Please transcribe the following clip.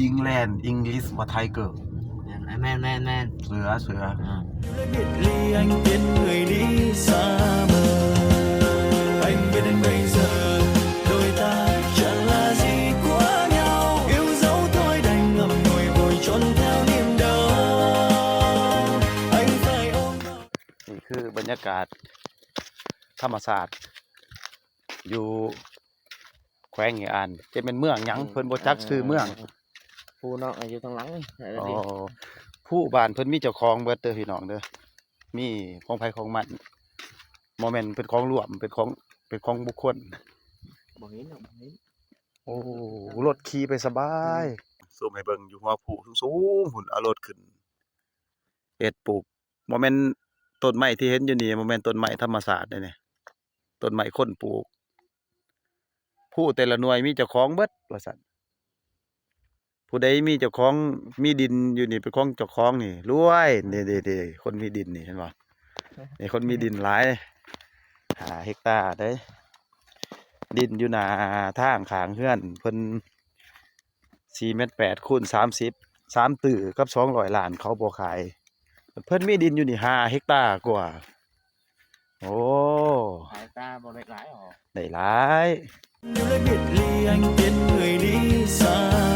England English ວ່າ Tiger ແມ່ນ ແມ່ນ ແມ່ນ ເສືອ ເສືອ ອ່າ ນີ້ຄືບັນຍາກາດທຳມະຊາດຢູ່ແຂວງເຮອານ ຈະແມ່ນເມືອງຫຍັງ ເອີ ເພິ່ນບໍ່ຈັກຊື່ເມືອງ ເອີ ພູເນາະ ຢູ່ທາງຫຼັງນີ້ ອໍ ພູບ້ານເພິ່ນມີເຈົ້າຂອງເບິດເດີພີ່ນ້ອງເດີ ມີຂອງໃຜຂອງມັນ ບໍ່ແມ່ນເປັນຂອງລວມ ເປັນຂອງ ເປັນຂອງບຸກຄົນ ບໍ່ເຫັນເນາະ ບໍ່ເຫັນ ໂອ້ ລົດຂີ່ໄປສະບາຍ ອືມ ຊູມໃຫ້ເບິ່ງຢູ່ຫົວພູສູງໆພຸ້ນ ເອົາລົດຂຶ້ນ ເຮັດປູກ ບໍ່ແມ່ນຕົ້ນໄມ້ທີ່ເຫັນຢູ່ນີ້ ບໍ່ແມ່ນຕົ້ນໄມ້ທຳມະຊາດເດ້ນີ້ ຕົ້ນໄມ້ຄົນປູກ ພູແຕ່ລະໜ່ວຍມີເຈົ້າຂອງເບິດວ່າຊັ້ນ ຜູ້ໃດມີເຈົ້າຂອງ ມີດິນຢູ່ນີ້ເປັນຂອງເຈົ້າຂອງນີ້ ລວຍ ນີ້ໆໆ ຄົນມີດິນນີ້ ເຫັນບໍ່ ນີ້ຄົນມີດິນຫຼາຍ ຫ້າເຮັກຕາເດ້ ດິນຢູ່ໜ້າທາງຂ້າງເຮືອນເພິ່ນ ສີ່ແມັດແປດຄູນສາມສິບ ສາມຕື້ກັບສອງຮ້ອຍລ້ານ ເຂົາບໍ່ຂາຍ ເພິ່ນມີດິນຢູ່ນີ້ຫ້າເຮັກຕາກວ່າ ໂອ້ ຂາຍຕາບໍ່ໄດ້ຫຼາຍ ໄດ້ຫຼາຍ ຢູ່ລະບຽບລຽງເປັນເອື້ອຍລີສາ